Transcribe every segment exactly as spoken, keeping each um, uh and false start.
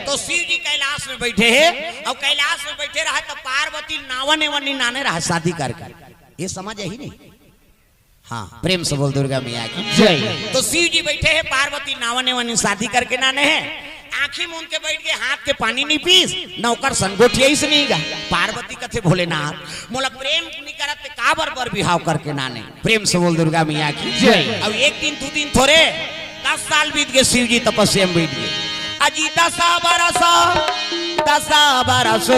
तो शिव जी कैलाश में बैठे हे, अउ कैलाश में बैठे रहे तो पार्वती नावन एवन नी नाने रहे शादी करके। ये समझ ही नहीं। हाँ, प्रेम से बोल दुर्गा मैया की जय। तो शिव जी बैठे हे, पार्वती नावन एवन नी शादी करके नाने हे। आँखी मूंद के बैठ के हाथ के पानी नी पीस, नौकर सन गोठियाइस नी गा। पार्वती कथे भोलेनाथ, मोला प्रेम नी करत ते काबर बर बिहाव करके नाने। प्रेम से बोल दुर्गा मैया की जय। अब एक दिन दू दिन थोरे, दस साल बीत गए, शिव जी तपस्या में बैठ गए। अजी दसा बरस, दसा बरस,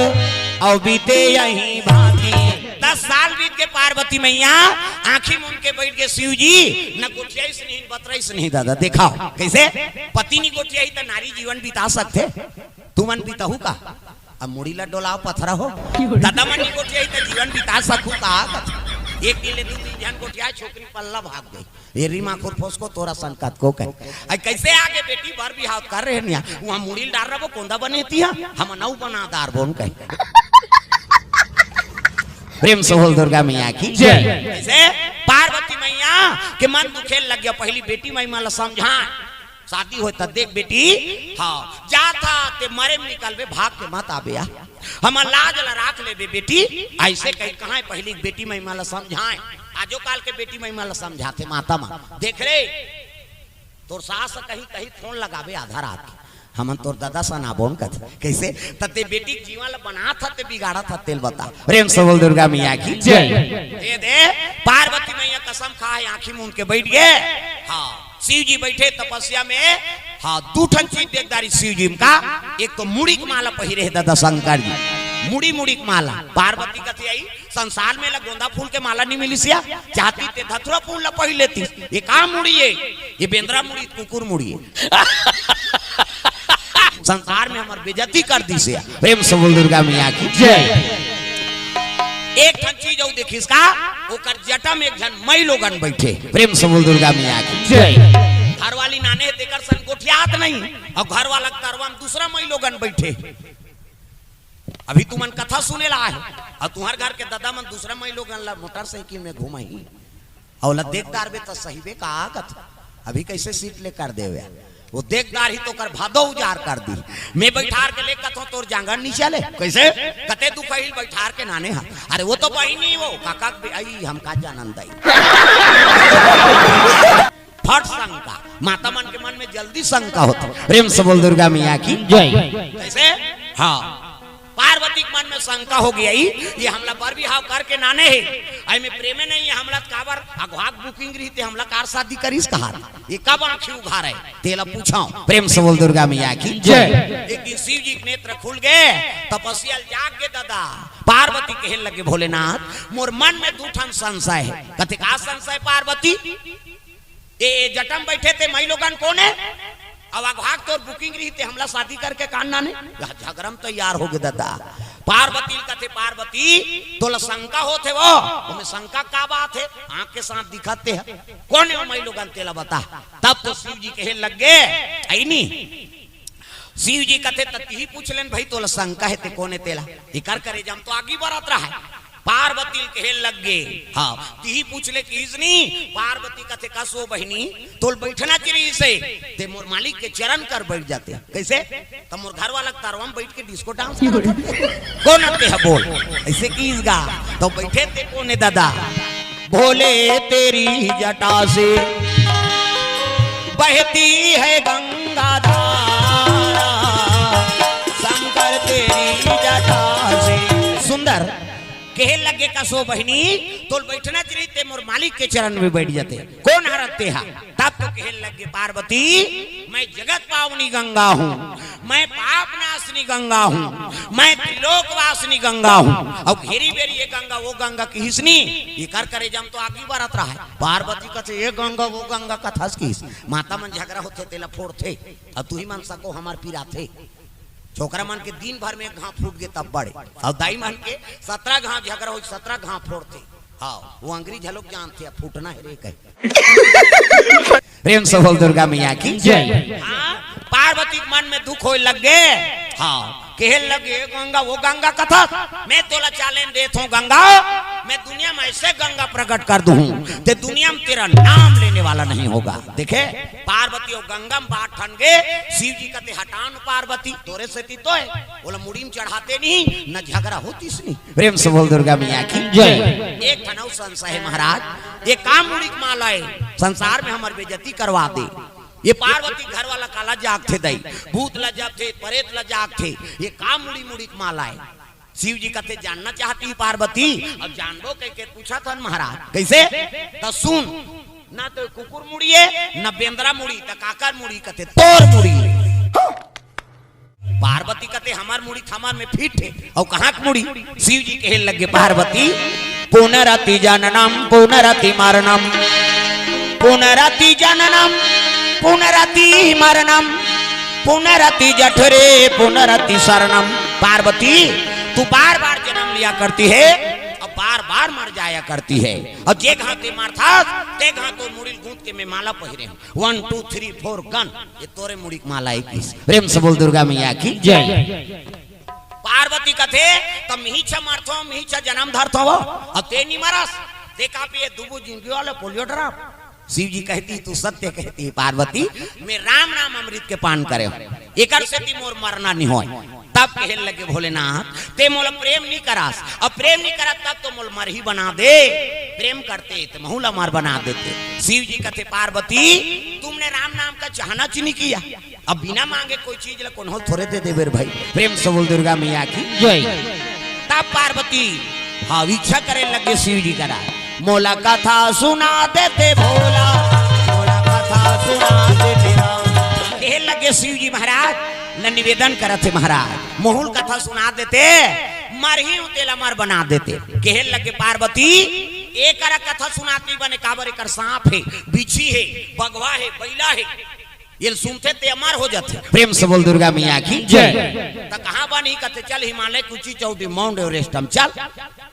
अउ बीते यही भांति। दस साल बीत के पार्वती मैया आँखी मूंद के बैठ गए, शिव जी न गोठियाइस नहीं, बतराइस नहीं। दादा देखाव कैसे पति नी गोठियाही त नारी जीवन बिता सकथे। तुमन बिताहू का? अब मुड़ी ला डोलाव पथरा हो। दादा मन नी गोठियाही त जीवन बिता सकहू का? एक दिन ले दू तीन झन गोठिया, छोकरी पल्ला भाग गई। ये रीमा खुरफोस को तोरा सन कतको कहे। आई कैसे आगे बेटी बर बिहाव कर रहे निया, वहाँ मुड़ी डार रहो कोंदा बने तिया, हम नौ बना दार बोन कहे। प्रेम से बोल दुर्गा मैया की जय। कैसे पार्वती मैया के मन दुखे लग गया, पहली बेटी मैया ला समझा, शादी होय त देख बेटी, हाँ, जाथा ते मरे में निकलबे, भाग के मत आबे आ। हमर लाज ला राख लेबे बेटी, ऐसे कही कहाँ पहली बेटी मैया ला समझाए। आजो काल के बेटी मैया ला समझाथे माता मन। देख रे, तोर सास कहीं कहीं फोन लगाबे आधा रात के, हमन तोर दादा सन आबोन कथे। कैसे? त ते बेटी के जीवन ला बनाथा ते बिगाड़था तेला बता। प्रेम से बोल दुर्गा मैया की जय। दे दे, पार्वती मैया कसम खाए, आँखी मूंद के बैठ गए। हाँ, शिव जी बैठे तपस्या में। हाँ, दू ठन चीज देख डारिस शिव जी का। एक तो मुड़ी के माला पहिरे हे दादा शंकर जी, मुड़ी मुड़ी के माला। पार्वती कथे आई, संसार में ला गोंदा फूल के माला नी मिलिस या, चाहती ते धतुरा फूल ला पहिर लेती। ये का मुड़ी हे? ये बेंदरा मुड़ी, कुकुर मुड़ी हे। संसार में हमर बेइज्जती कर दिस हे। प्रेम से बोल दुर्गा मैया की जय। एक ठन चीज अउ देखिस का, ओकर जटा में एक झन मई लोगन बैठे। प्रेम से बोल दुर्गा मैया की जय। घर वाली नाने हे तेकर सन गोठियात नहीं, अउ घर वाला के तरवा में दूसरा मई लोगन बैठे। अभी तुमन कथा सुने ला आहे, अउ तुम्हर घर के दादा मन दूसरा मई लोगन ला मोटरसाइकिल में घुमाही। अउ ओला देख डारबे त सहीबे का आगत। अभी कैसे सीट ले कर देवे। वो देख डारही त ओकर भादो उजार कर दी। मैं बैठार के ले कथों तोर जांगर नी चले। कैसे? कते दुखहिल बैठार के नाने हा। अरे वो तो बहिनी वो, काका के बे-, आई हम का जानन दाई। फट शंका। माता मन के मन में जल्दी शंका होथे। प्रेम से बोल दुर्गा मैया की जय। कैसे? हाँ। पार्वती के मन में शंका हो गई, ये हमला बर बिहाव करके नाने हे, आई में प्रेमे नहीं हे, हमला काबर अगवाक बुकिंग रही ते हमला कार शादी करिस कहा, ये कब आँखी उघारे, तेला पूछाओ। प्रेम से बोल दुर्गा मैया की जय। एक दिन शिव जी के नेत्र खुल गए, तपस्या ल जाग गए दादा। पार्वती कहे लगे, भोलेनाथ, मोर मन में दू ठन संशय हे। कथे का संशय पार्वती? ए, ए जटम बैठे ते मई लोगन कोन हे? अब अगवाक तोर बुकिंग रही ते हमला शादी करके कान नाने? यह झगड़ा में तैयार हो गए दादा। पार्वती ल कथे, पार्वती, तोला शंका होत हे वो? ओमे शंका का बात हे? आँख के साथ दिखत ते हे। कोन हे वो मई लोगन तेला बता। तब तो शिव जी कहे लग गए, ऐनी। शिव जी कथे, त तिही पूछ लेन भाई, तोला शंका हे ते कोन हे तेला? इकर करे जम तो आगी बरत रहा है। पार्वती ल कहे लग गे। हाँ, तिही पूछ ले किहिस नी, पार्वती कथे, कस ओ बहिनी, तोल बैठना चाहिए से, ते मोर मालिक के चरण कर बैठ जाते। कैसे? त मोर घर वाला के तरवा में बैठ के डिस्को डांस करत हते। कोन हते ह बोल? ऐसे किहिस गा। तो बैठे ते कोन हे दादा? भोले तेरी जटा से बहती है गंगा धारा, शंकर तेरी जटा से। सुंदर। कहे लगे, कस ओ बहिनी, तोल बैठना चाहिए ते मोर मालिक के चरण में बैठ जाते। कोन हरत ते हा? तब तो कहे लगे, पार्वती, मैं जगत पावनी गंगा हूँ, मैं पाप नाशनी गंगा हूँ, मैं त्रिलोक वासिनी गंगा हूँ। अब घेरी बेरी ये गंगा, वो गंगा किहिस नी, इकर करे जम तो आगी बरत रहा है। पार्वती कथे, ये गंगा, वो गंगा कथस किहिस। माता मन झगड़ा होथे, तेला फोड़थे। अब तुही मन सको हमर पिराथे। छोकरा मन के दिन भर में एक घाव फूट गे तब बड़े। अउ दाई मन के सतरा घाव झगड़ा हो, सतरा घाव फोड़थे। हाँ, वो अंग्रेज लोग जानथे, अब फूटना हे रे कहे। प्रेम से बोल दुर्गा मैया की जय। हाँ, पार्वती के मन में दुख होए लग गे। हाँ, कहे लगे, "ए गंगा, वो गंगा कथस, मैं तोला challenge देत हूँ गंगा, मैं दुनिया में ऐसे गंगा प्रकट कर दूं, ते दुनिया में तेरा नाम लेने वाला नहीं होगा। देखे, पार्वती अउ गंगा में बात ठन गे। शिव जी कथे, हटा न पार्वती, तोरे सेती तो हे, ओला मुड़ी में चढ़ाते नहीं, न झगड़ा होतिस नहीं। प्रेम से बोल दुर्गा मैया की जय। एक ठन अउ संशय हे महाराज, ये का मुड़ी के माला हे, संसार में हमर बेइज्जती करवा दे। ये पार्वती घर वाला काला जागथे दई, भूत ला जागथे, परेत ला जागथे, ये का मुड़ी मुड़ी के माला हे? शिव जी कथे, जानना चाहती है पार्वती? अब जानबो कह के पूछा था महाराज। कैसे? तो सुन, ना तो कुकुर मुड़ी हे, ना बेंदरा मुड़ी, तो काकर मुड़ी? कथे, तोर मुड़ी हे। पार्वती कथे, हमर मुड़ी थमर में फिट हे, अउ कहाँ के मुड़ी? शिव जी कहे लगे, पार्वती, पुनरति जननम पुनरति मरणम, पुनरति जननम पुनरति मरणम, पुनरति जठरे पुनरति शरणम। पार्वती, तू बार बार जन्म लिया करती है और बार बार मर जाया करती है, और जे घाते मारथस ते घातो मुड़ी ल गूंथ के मैं माला पहिरे हूँ। One two three four gun, ये तोरे मुड़ी के माला हे किस। प्रेम से बोल दुर्गा मैया की जय। पार्वती कथे, त मिही छ मरथो, मिही छ जन्म धरथो, अब ते नी मरस, ते का पिए दुबू जिंदगी वाले पोलियो ड्रॉप। शिव जी कहती, तू सत्य कहती है पार्वती, मैं राम नाम अमृत के पान करे हूँ, एकर सेती मोर मरना नहीं होय। तब कहे लगे भोलेनाथ, ते मोला प्रेम नहीं करास, अब प्रेम नहीं करत तब तो मोला मरही बना दे, प्रेम करते तो महू ला मर बना देते। शिव जी कथे, पार्वती, तुमने राम नाम का चाहना च नहीं किया, अब बिना मांगे कोई चीज ला कोनो थोरे दे देबे रे भाई। प्रेम से बोल दुर्गा मैया की जय। तब पार्वती, हाँ, इच्छा करे लगे शिव जी करा, मोला कथा सुना देते भोला, मोला कथा सुना देते राम। कहे लगे शिव जी महाराज, न निवेदन करत हे महाराज, महू ल कथा सुना देते, मरही हूँ तेला मर बना देते। कहे लगे पार्वती, एकरा कथा सुनाती बने, काबर एकर सांप हे, बिच्छी हे, बघवा हे, बइला हे, ये सुनते ते अमर हो जाते। प्रेम से बोल दुर्गा मैया की जय। त कहाँ बनही? कथे, चल हिमालय कुची चौटी माउंट एवरेस्ट हम चल।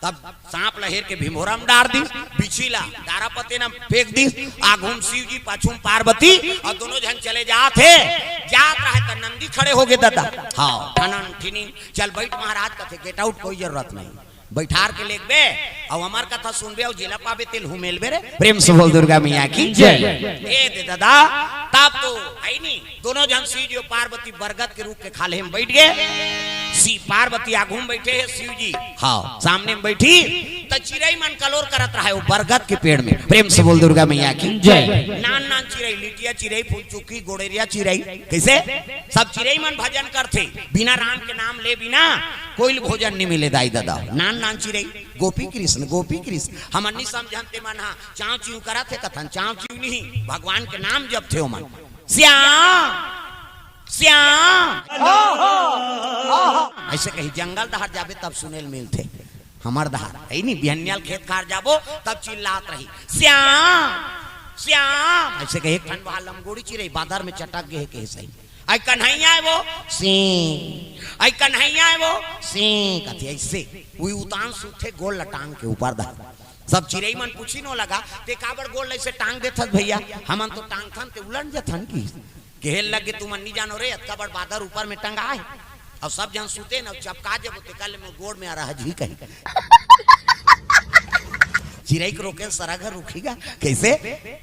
तब सांप ल हेर के भिंभोरा में डार दिस, बिच्छी ला डारा पते न फेंक दिस, आघू म शिव जी, पाछू म पार्वती, अउ दोनों झन चले जात हे। जात रहे त नंदी खड़े हो गे ददा। हाँ, ठनन ठिनिन, चल बैठ महाराज। कथे, गेट आउट, कोई जरूरत नहीं। बैठार के लेगबे, अउ अमर कथा सुनबे, अउ जेला पाबे तेल हुमेलबे रे। प्रेम से बोल दुर्गा मैया की जय। ए दे ददा, तब तो हे नी, दोनों झन शिव जी अउ पार्वती बरगद के रूख के खाल्हे में बैठ गे। शिव पार्वती आघू में बैठे हे, शिव जी हाँ सामने में बैठी, त चिरई मन कलोर करत रहे वो बरगद के पेड़ में। प्रेम से बोल दुर्गा मैया की जय। नान नान चिरई, लिटिया चिरई, फुलचुकी, गोड़ेरिया चिरई, कैसे सब चिरई मन भजन करथे, बिना राम के नाम ले बिना कोई ल भोजन नहीं मिले दाई ददा। नान नान चिरई, गोपी कृष्ण, गोपी कृष्ण, हमन नहीं समझन ते मन हा चाव चिव करत हे, कथन चाव चिव नहीं, भगवान के नाम जपथे ओमन। श्याम, श्याम। ऐसे कही जंगल डहर जाबे तब सुने ल मिलथे। हमर डहर हे नी, बिहनिया ल खेत खार जाबो तब चिल्लात रही, श्याम, श्याम। ऐसे कही एक ठन वहाँ लमगोड़ी चिरई बादर में चटक गे हे, कहे सही, आई कन्हैया हे वो, सी, आई कन्हैया हे वो, सी, कथे ऐसे। वही उतान सुते गोड़ ल टांग के ऊपर डहर। सब चिरई मन पूछी नो लगा, ते काबर गोड़ ल ऐसे टांग देथस भैया? हमन तो टांगथन ते उलट जथन की। कहे लगे, तुमन नहीं जानो रे, अतका बड़ बादर ऊपर में टंगा हे, अउ सब झन सुते न, अउ चपका जबो ते कल में गोड़ में अरहज ही कही। चिरई के रोके सरग ह रुखी गा। कैसे?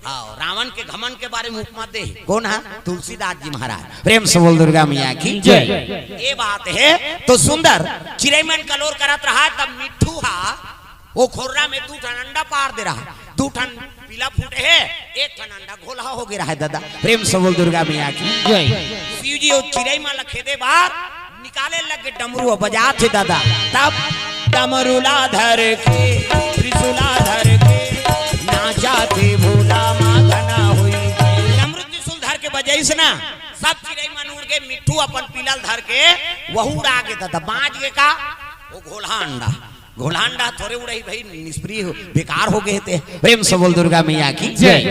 हाँ, रावण के घमंड के बारे में उपमा दे हे। कोन हा? तुलसीदास जी महाराज। प्रेम से बोल दुर्गा मैया की जय। ये बात हे तो सुंदर। चिरई मन कलोर करत रहा, तब मिट्ठू हा वो खोर्रा में दू ठन अंडा पार दे रहा, दू ठन पीला फूटे हे, एक ठन अंडा घोलहा हो गे रहा हे ददा। प्रेम से बोल दुर्गा मैया की जय। शिव जी वो चिरई मन ल खेदे बर निकाले लगे डमरू बजात हे ददा। तब डमरू ला धर के, त्रिशूला धर के, नाचत हे भोला माधना होई। डमरू त्रिशूल धर के बजाइस ना, सब चिरई मन उड़ गे, मिट्ठू अपन पीला ल धर के वहू उड़ा गे ददा। बाँच गे का? वो घोलहा अंडा। घोलहा अंडा थोरे उड़ही भाई, निष्प्रिय हो, बेकार हो गे हे ते। प्रेम से बोल दुर्गा मैया की जय।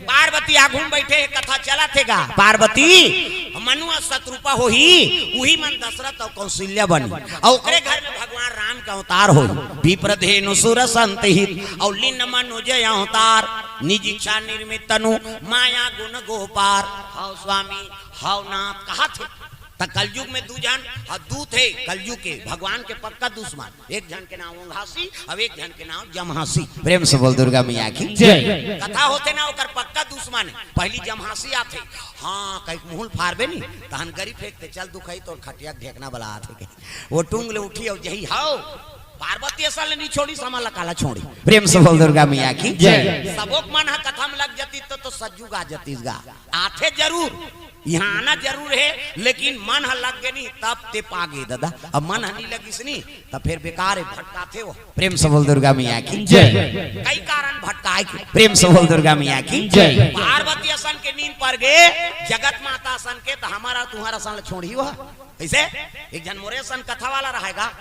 पार्वती आघू में बैठे हे, कथा चलत हे गा। पार्वती, मनु अस शतरूपा होही, उही मन दशरथ अउ कौशल्या बनही, अउ ओकरे घर में भगवान राम के अवतार होही। विप्र धेनु सुर संत हित, अउ लीन मनुज अवतार, निज इच्छा निर्मित तनु, माया गुण गोपार। हव स्वामी, हव नाथ, कहाथे। त कलयुग में दू झन ह, दू थे कलयुग के भगवान के पक्का दुश्मन। एक झन के नाम ओंघासी, अब एक झन के नाम जमहासी। प्रेम से बोल दुर्गा मैया की जय। कथा होथे ना, ओकर पक्का दुश्मन हे। पहली जमहासी आथे, हाँ, कहीं मुहूल फारबे नी, तहन गरी फेंकथे, चल दुखई तोर खटिया के ढेकना बला आथे कही। वो टूंग ले उठी अउ जही हाव, पार्वती असन ले नी छोड़ी, समा ला काला छोड़ी। प्रेम से बोल दुर्गा मैया की जय। सबोक मन ह कथा में लग जतिस त, तो सज्जू गा जतिस गा। आथे जरूर, यहाँ आना जरूर हे, लेकिन मन ह लग गे नी, तब ते पागे ददा। अब मन ह नी लगिस नी, त फेर बेकार हे, भटकाथे वो। प्रेम से बोल दुर्गा मैया की जय। कई कारण भटकाय के। प्रेम से बोल दुर्गा मैया की जय। पार्वती असन के नींद पर गे, जगत माता असन के, त हमर तुम्हर असन ल छोड़ही वो। कइसे? एक झन मोरे असन कथा वाला रहय गा।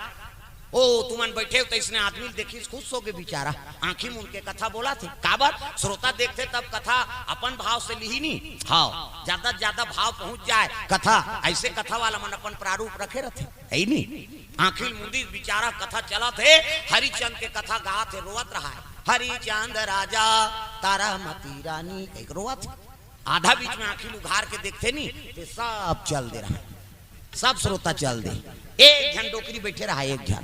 ओ, तुमन बइठे हो त इसने आदमी ल देखिस, खुश होगे बिचारा, आंखी मूंद के कथा बोलथे। काबर? श्रोता देखथे तब कथा अपन भाव से लिही नी। हाँ, ज्यादा से ज्यादा भाव पहुंच जाय कथा, अइसे कथा वाला मन अपन प्रारूप रखे रथे, हे नी? आंखी मूंदिस बिचारा, कथा चलत हे, हरिचंद के कथा गात हे, रोवत रहय, हरिचंद राजा, तारामती रानी, कहिके रोवत हे। आधा बीच में आंखी उघार के देखथे नी, ते सब चल दे रहय, सब श्रोता चल दे। एक झन डोकरी बइठे रहय, एक झन,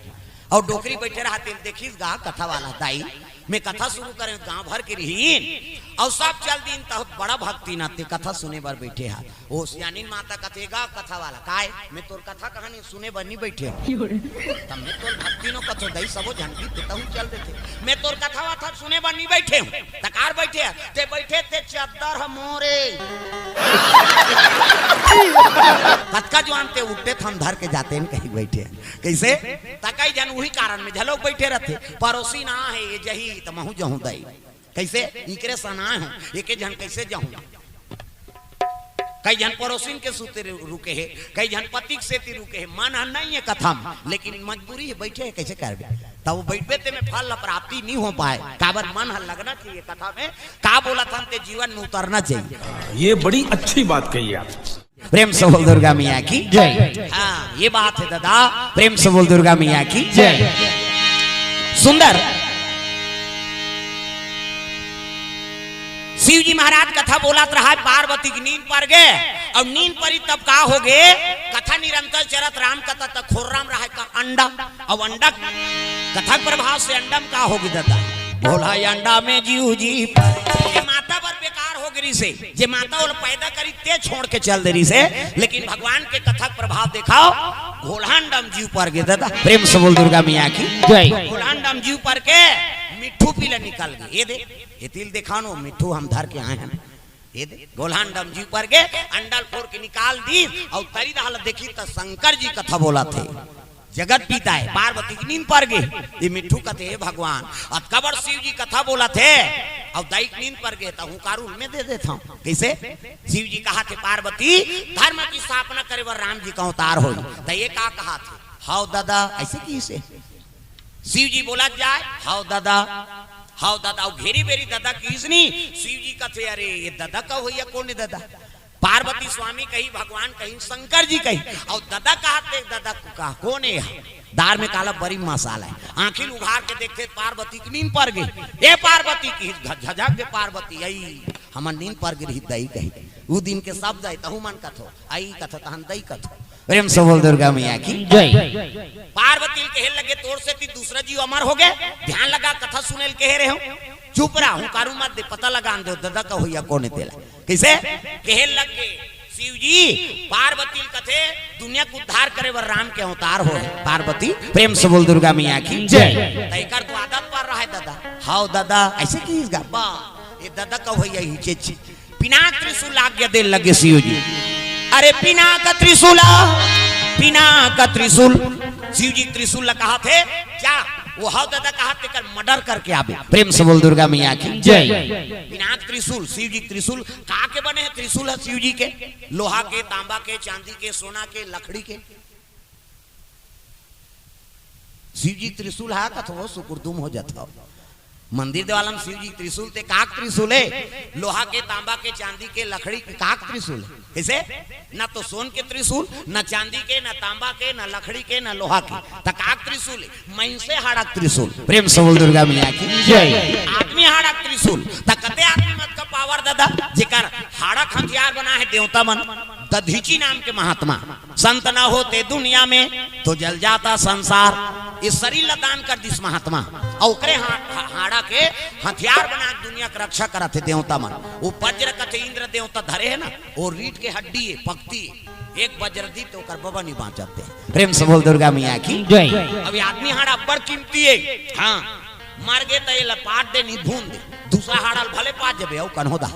अउ डोकरी बइठे रहय, तेन देखिस गा कथा वाला, दाई, मैं कथा शुरू करेंव, गांव भर के रहिन, अउ सब चल दिन, त बड़ा भक्ति ना ते कथा सुने बर बइठे हा। ओ सियानिन माता कथे गा कथा वाला, काय? मैं तोर कथा कहानी सुने बर नी बइठे हंव। त मैं तोर भक्ति नो कथों, दाई, सबो झन की ते तहूं चल देथे। मैं तोर कथा वथा सुने बर नी बइठे हंव। त काबर बइठे हस? ते बइठे ते चद्दर ह मोरे। कतका जुवान ते उठते थम धर के जाते न कही बइठे हस। कइसे? त कई झन उही कारण में घलोक बइठे रथे। परोसिन आहे, ये जही त महूं जहूं दाई। कइसे? इकरे सना हो, एके झन कइसे जहूं? कई झन परोसिन के सुते रु-, रुके हे, कई झन पति के सेती रुके हे। मन ह नइ हे कथा म, लेकिन मजबूरी हे, बइठे हे, कइसे करबे? त वो बइठबे ते में फल ला प्राप्ति नइ हो पाय। काबर? मन ह लगना चाहिए कथा में। का बोलत हन ते जीवन में उतरना चाहिए। ये बड़ी अच्छी बात कही आप। प्रेम से बोल दुर्गा मैया की जय। हाँ, ये बात हे ददा, प्रेम से बोल दुर्गा मैया की जय। सुंदर। शिव जी महाराज कथा बोलत रहय, पार्वती के नींद पर गे, अउ नींद परी तब का होगे? कथा निरंतर चलत, राम कथा त खोर्रा म रहय का अंडा, अउ अंडा कथा के प्रभाव से अंडा म का होगे ददा? भोला अंडा में जीव जी। ये माता बर बेकार होगे रिहिसे, जे माता ओला पैदा करी ते छोड़ के चल दे रिहिसे, लेकिन भगवान के कथा के प्रभाव देखव, घोलहा अंडा म जीव पर गे ददा। प्रेम से बोल दुर्गा मैया की जय। घोलहा अंडा म जीव पर के मिट्ठू पीला निकल गे। ये दे, ये तिल देखा नो, मिट्ठू हम धर के आए हन। ये दे, घोलहा अंडा म जीव पर गे, अंडा ल फोर के निकाल दिस, अउ तरी डहर ल देखिस त शंकर जी कथा बोलथे। जगत पिता हे, पार्वती के नींद पर गे। ये मिट्ठू कथे, "हे भगवान, अतका बड़ शिव जी कथा बोलथे, अउ दाई के नींद पर गे, त हुंकारू ल मैं दे देथंव।" कइसे? शिव जी कहथे, "पार्वती, धर्म के स्थापना करे बर राम जी के अवतार होही।" त ये का कहथे? "हव ददा," अइसे कहिसे। शिव जी बोलत जाय, "हव ददा, हव ददा।" अउ घेरी बेरी ददा कहिस नी, शिव जी कथे, "अरे, ये ददा कहोइया कोन हे ददा?" पार्वती स्वामी कही, भगवान कही, शंकर जी कही, अउ ददा कहत हे, ददा का, कोन हे? दार में काला बरी मसाला हे। आंखी ल उघार के देखथे, पार्वती के नींद पर गे। "ए पार्वती," कहिस, झ-, झझक गे पार्वती, "अई, हमर नींद पर गे रिहिस दाई," कही। उ दिन के सब दाई, तहूं मन कथो, "अई" कथो, तहन "दाई" कथो। प्रेम से बोल दुर्गा मैया की जय। पार्वती ल कहे लगे, "तोर सेती दूसरा जीव अमर होगे, ध्यान लगा, कथा सुने ल कहे रहेंव, चुप रह, हुंकारू मत दे, पता लगान दे, ददा कहोइया कोन हे तेला।" कइसे? कहे लगे शिव जी, पार्वती ल कथे, "दुनिया के उद्धार करे बर राम के अवतार होहे।" पार्वती, प्रेम से बोल दुर्गा मैया की जय। त एकर तो आदत पर रहय ददा। "हव ददा," अइसे कहिस गा, "बा, ये ददा कहोइया हिचेच।" पिनाक त्रिशूल आज्ञा दे लगे शिव जी। "अरे पिनाक त्रिशूल, पिनाक त्रिशूल।" शिव जी त्रिशूल ल कहथे, "जा, वो हव ददा कहत तेकर murder करके आबे।" प्रेम से बोल दुर्गा मैया की जय। पिनाक त्रिशूल, शिव जी त्रिशूल, का के बने हे त्रिशूल ह शिव जी के? लोहा के, तांबा के, चांदी के, सोना के, लकड़ी के। शिव जी त्रिशूल हा कथो, सुकुरदुम हो जात हो। मंदिर देवालम शिव जी त्रिशूल ते काक त्रिशूल हे, लोहा के, तांबा के, चांदी के, लकड़ी के काक त्रिशूल हे। कइसे? ना तो सोन के त्रिशूल, ना चांदी के, ना तांबा के, ना लकड़ी के, ना लोहा के, त काक त्रिशूल हे। मइनसे हाड़क त्रिशूल। प्रेम से बोल दुर्गा मैया की जय। आदमी हाड़क त्रिशूल, त कते आदमी मत का power ददा, जेकर हाड़क हथियार बना हे देवता मन। दधीची नाम के महात्मा, संत न होते दुनिया में तो जल जाता संसार। ये शरीर ला दान कर दिस महात्मा, अउ ओकरे हा-, हा-, हाड़ा के हथियार बना के दुनिया के रक्षा करत हे देवता मन। वो वज्र कथे इंद्र देवता धरे हे ना, वो रीढ़ के हड्डी हे, पकती हे। एक वज्र दी तो ओकर बबा नहीं बाँचत हे। प्रेम से बोल दुर्गा मैया की। जय। अब ये आदमी हाड़ा अब्बड़ कीमती हे। हाँ, मर गे त ये ला पाट दे, नहीं भून दे, दूसरा हाड़ा ल भले पाट जबे, अउ कन्हो दा।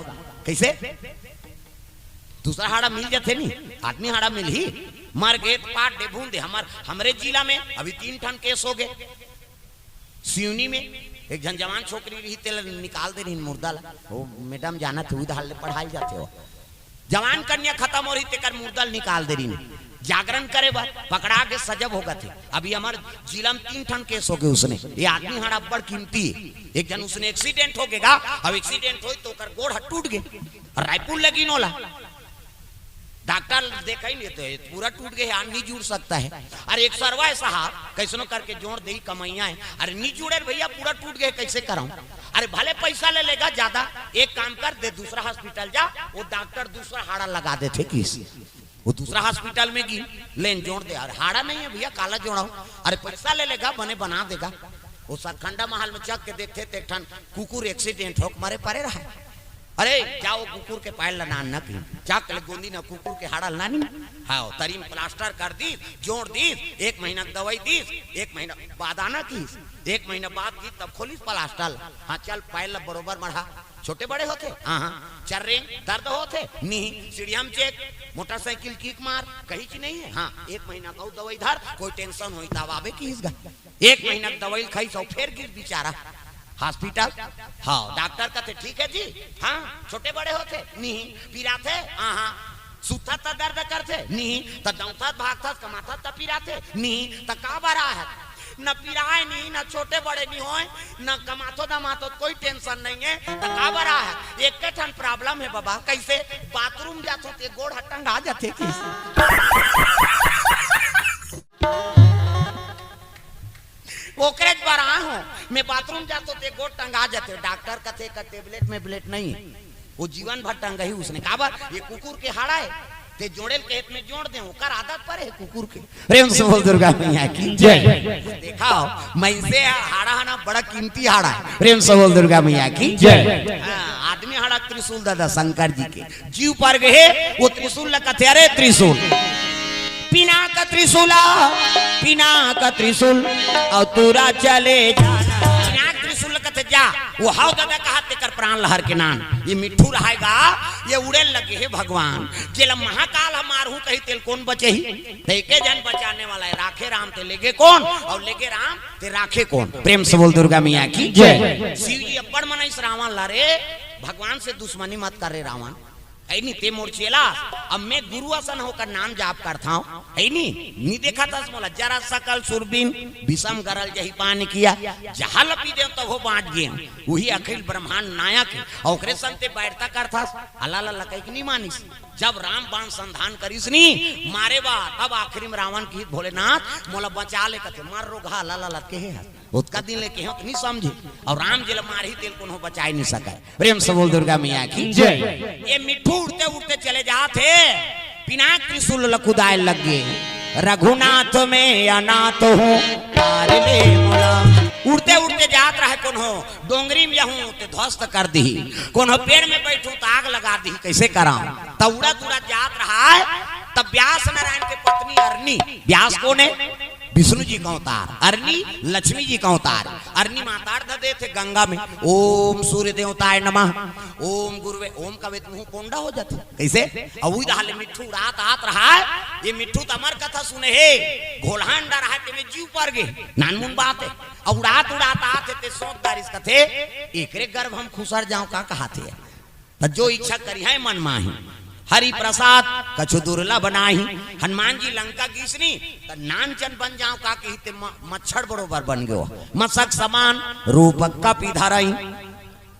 कैसे? दूसरा हाड़ा मिल जथे नी, आदमी हाड़ा मिलही, मर गे त पाट दे, भून दे। हमर, हमरे जिला में अभी तीन ठन केस हो गे। सिवनी में एक झन जवान छोकरी रही, तेला निकाल दे रही मुर्दा ला। वो मैडम जानत हे, उधार ले पढ़ाई जाथे हो। जवान कन्या खत्म हो रही, तेकर मुर्दा ल निकाल दे रही। जागरण करे बर पकड़ा के सजब हो गथे। अभी हमर जिला में तीन ठन केस हो गे उसने। ये आदमी हाड़ा अब्बड़ कीमती हे। एक झन उसने एक्सीडेंट हो गे गा, अब एक्सीडेंट होई तो ओकर गोड़ ह टूट गे, रायपुर लगिन ओला। डॉक्टर देखा ही नहीं तो ये पूरा टूट गए, हाथ नहीं जुड़ सकता है। अरे एक सरवा है साहब, कैसनो करके जोड़ दे, कमैया है। अरे नहीं जुड़े रे भैया, पूरा टूट गए, कैसे कराऊं? अरे भले पैसा ले लेगा ज्यादा, एक काम कर दे, दूसरा हॉस्पिटल जा, वो डॉक्टर दूसरा हाड़ा लगा देथे किस। वो दूसरा हॉस्पिटल में गी, लेन जोड़ दे। अरे हाड़ा नहीं है भैया, काला जोड़ाऊं? अरे पैसा ले लेगा, बने बना देगा। वो सरखंडा महल में चक के देखथे, ते एक ठन कुकुर एक्सीडेंट होके मरे परे रहा। अरे जाओ, कुकुर के पायल ला नान न की, चक ले गोंदी न कुकुर के हाड़ा ल नानी। हाँ, तरी में प्लास्टर कर दीस, जोड़ दीस, एक महीना के दवाई दीस, एक महीना बाद आना कीस, एक महीना बाद कीस तब खोलिस प्लास्टर। हाँ, चल पायल ला बरोबर मढ़ा, छोटे बड़े होथे। हाँ, हाँ, चर्रे दर्द होथे, नहीं, सीढ़िया में चेक, मोटरसाइकिल किक मार, कहीं चीज नहीं है। हाँ, एक महीना का दवाई धर, कोई टेंशन होई तब आबे कीस गा। एक महीना के दवाई खाई सौ, फेर गिस बेचारा हॉस्पिटल। हाँ, डॉक्टर कहते, "ठीक है जी।" "हाँ, छोटे बड़े होथे?" "नहीं।" "पिराथे?" "हाँ, हाँ।" "सुतत त दर्द करथे?" "नहीं।" "त दौड़त भागत कमाथस त पिराथे?" "नहीं।" "त का बर आए हस?" "न पिराए नहीं, न छोटे बड़े नहीं होए, न कमाथो दमाथो, कोई टेंशन नहीं है, त का बर आए हस?" "एक ठन प्रॉब्लम है बाबा।" "कैसे?" "बाथरूम जाथो ते गोड़ ह टंगा जाथे किस।" ओकरे बर आए हो, मैं बाथरूम जातो ते गोड़ टंगा जाते। डॉक्टर कथे का टेबलेट में ब्लेट नहीं है, वो जीवन भर टंगही उसने। काबर? ये कुकुर के हाड़ा है, ते जोड़ेल के हेत में जोड़ दे, ओकर आदत पर है कुकुर के। प्रेम से बोल दुर्गा मैया की जय। देखा हो, मैं से हाड़ा है ना, बड़ा कीमती हाड़ा है। प्रेम से बोल दुर्गा मैया की जय। हाँ, आदमी हाड़ा त्रिशूल दादा शंकर जी के। जीव पर गए, वो त्रिशूल ला कथे, "अरे त्रिशूल, पिनाक त्रिशूला, पिनाक त्रिशूल, अउ तुरा चले जाना।" पिनाक त्रिशूल ला कथे, "जा।" वो हाव दादा कहा तेकर प्राण लहर के नान। ये मिट्ठू रहाय गा, ये उड़े लगे हे भगवान। जेला महाकाल ह मारहूं कही तेल कौन बचही? ते एके जन बचाने वाला है, राखे राम ते लेगे कौन, अउ लेगे राम ते राखे कौन। प्रेम से बोल दुर्गा मैया की जय। शिव जी अब्बड़ मनइस रावण ला रे, भगवान से दुश्मनी मत कर रे रावण। है नी, ते मोर चेला, अब मैं गुरु असन होकर नाम जाप करथंव, है नी, नी देखत हस मोला, जरा सकल सुरबिन, विषम गरल जही पान किया, जहाँ ल पी देंव तभो बाँच गेंव, उही अखिल ब्रह्मांड नायक हे, अउ ओकरे संग ते बैरता करथस, अला ला लकई के नी मानिस। जब राम बाण संधान करिस नी, मारे बा, तब आखिरी में रावण किहिस, "भोलेनाथ, मोला बचा ले," कथे, "मर रोगहा, अला ला लतके हे हस।" ओतका दिन ले केहेंव त नी समझे। अउ राम जेला मारही तेला कोनो बचाय नी सकय। प्रेम से बोल दुर्गा मैया की जय। ये मिट्ठू उड़ते उड़ते चले जात हे, पिनाक त्रिशूल ल कुदाय लग गे। "रघुनाथ मैं अनाथ हूँ, तार ले मोला।" उड़ते उड़ते जात रहय, कोनो डोंगरी में जाहूँ ते ध्वस्त कर दिही, कोनो पेड़ में बैठूँ त आग लगा दिही, कैसे करांव? त उड़त उड़त जात रहय, तब व्यास नारायण के पत्नी अरनी, व्यास कौन है? विष्णु जी का अवतार, अरनी लक्ष्मी जी का अवतार। अरनी मातार ध देथे गंगा में, "ओम सूर्य देवताय नमः, ओम गुरुवे, ओम कवे त मुंह कोंडा हो जाथे।" कैसे? अउ उही दहा ले मिट्ठू उड़ात आत रहय, ये मिट्ठू त अमर कथा सुने हे, घोलहा अंडा रहय, तेमे जीव पर गे, नानमुन बात हे। अउ उड़ात उड़ात आत हे, ते सोच डारिस कथे, "एकरे गर्भ हम खुसर जांव का?" कहाथे। त जो इच्छा करिहैं मन माही। हरि प्रसाद कछु दुर्लभ नाही। हनुमान जी लंका गीस नी, त नानचन बन जांव का किहिस ते म-, मच्छर बरोबर बन गेव। मसक समान रूप कपि धरई।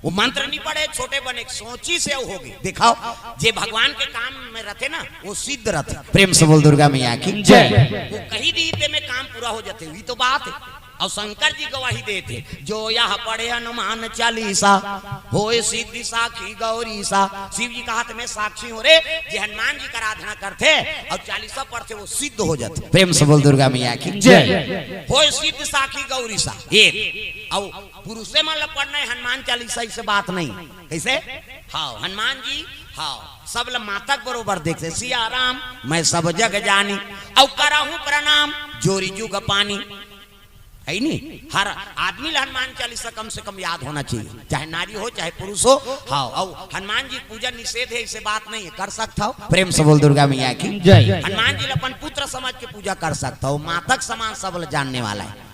वो मंत्र नी पढ़े, छोटे बने, सोचिस अउ होगे। देखाव, जे भगवान के काम में रथे ना, वो सिद्ध रथे। प्रेम से बोल दुर्गा मैया की जय। वो कहि दिही ते में काम पूरा हो जाथे, वही तो बात है। अउ शंकर जी गवाही देथे, जो यह पढ़े हनुमान चालीसा, होय सिद्धि साखी गौरीसा। शिव जी कहत, मैं साक्षी हूँ रे, जे हनुमान जी के आराधना करथे अउ चालीसा पढ़थे, वो सिद्ध हो जाथे। प्रेम से बोल दुर्गा मैया की जय। होय सिद्धि साखी गौरीसा। एक अउ पुरुषे मन ल पढ़ना हे हनुमान चालीसा, इसे बात नहीं। कैसे? हाँ, हनुमान जी, हाँ, सब ल माता के बरोबर देखथे। सिया राम मैं सब जग जानी, अउ करहूँ प्रणाम जोरी जुग पानी। है नी? हर आदमी ल हनुमान चालीसा कम से कम याद होना चाहिए, चाहे नारी हो, चाहे पुरुष हो। हाँ, अउ हनुमान जी पूजन निषेध है, इसे बात नहीं है, कर सकत हव। प्रेम से बोल दुर्गा मैया की जय। हनुमान जी ल अपन पुत्र समझ के पूजा कर सकत हव, माता के समान सब ल जानने वाला है।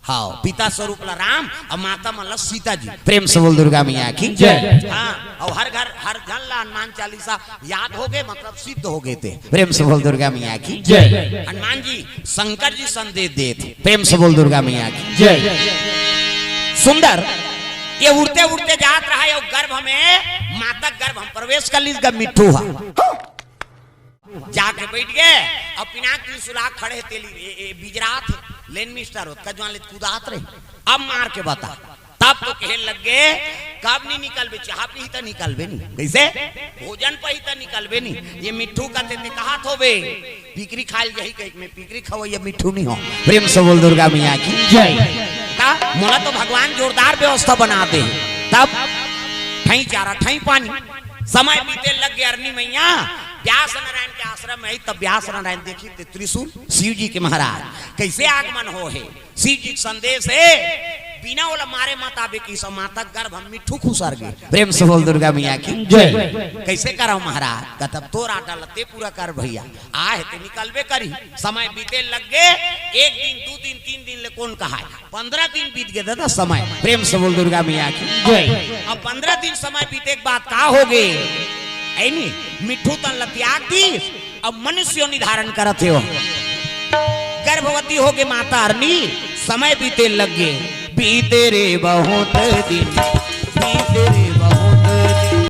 हाँ, पिता स्वरूप ला राम अउ माता मन ला सीता जी। प्रेम से बोल दुर्गा मैया की जय। हाँ, अउ हर घर हर झन ला हनुमान चालीसा याद हो गे, मतलब सिद्ध हो गे ते। प्रेम से बोल दुर्गा मैया की जय। हनुमान जी शंकर जी संदेश देथे। प्रेम से बोल दुर्गा मैया की जय। सुंदर, ये उड़ते उड़ते जात रहा है, अउ गर्भ में, माता गर्भ में प्रवेश कर लीस गा मिट्ठू हा। जाके बैठ गे, अउ पिनाक त्रिशूल खड़े हे तेली, ए, ए, बिजरात हे, लेन मिस्टर होत, कजवान ले कुदात रहे। अब मार के बता, तब तो कहे लग गे, कब नहीं निकलबे, चाह पी ही त निकलबे नहीं। कैसे? भोजन पही त निकलबे नहीं। ये मिट्ठू का ते, ते कहा थो बे, पिकरी खाइल गही कही, मैं पिकरी खवैया मिट्ठू नहीं हो। प्रेम से बोल दुर्गा मैया की जय। ता मोला तो भगवान जोरदार व्यवस्था बना दे। तब ठई चारा, ठई पानी, समय बीते लग गे अरनी मैया, व्यास नारायण के आश्रम में आई, तब व्यास नारायण देखी ते त्रिशूल, शिव जी के महाराज, कैसे आगमन हो हे, शिव जी के संदेश हे, बिना ओला मारे मत आबे कि सब माता गर्भ हम मिट्ठू खुसर गे। प्रेम से बोल दुर्गा मैया की जय। कैसे कराओ महाराज? कहत अब तोर आटा लते पूरा कर भैया, आ हे ते निकलबे करी। समय बीते लग गे, एक दिन, दू दिन, तीन दिन ले कौन कहा है? पंद्रह दिन बीत गे दादा समय। प्रेम से बोल दुर्गा मैया की जय। अब पंद्रह दिन समय बीते के बाद का हो गे? ऐ नी, मिट्ठू तन ल त्याग दीस, अब मनुष्य योनि धारण करत हे। गर्भवती हो गे माता अरनी, समय बीते लग गे। बीते रे बहुत दिन, बीते रे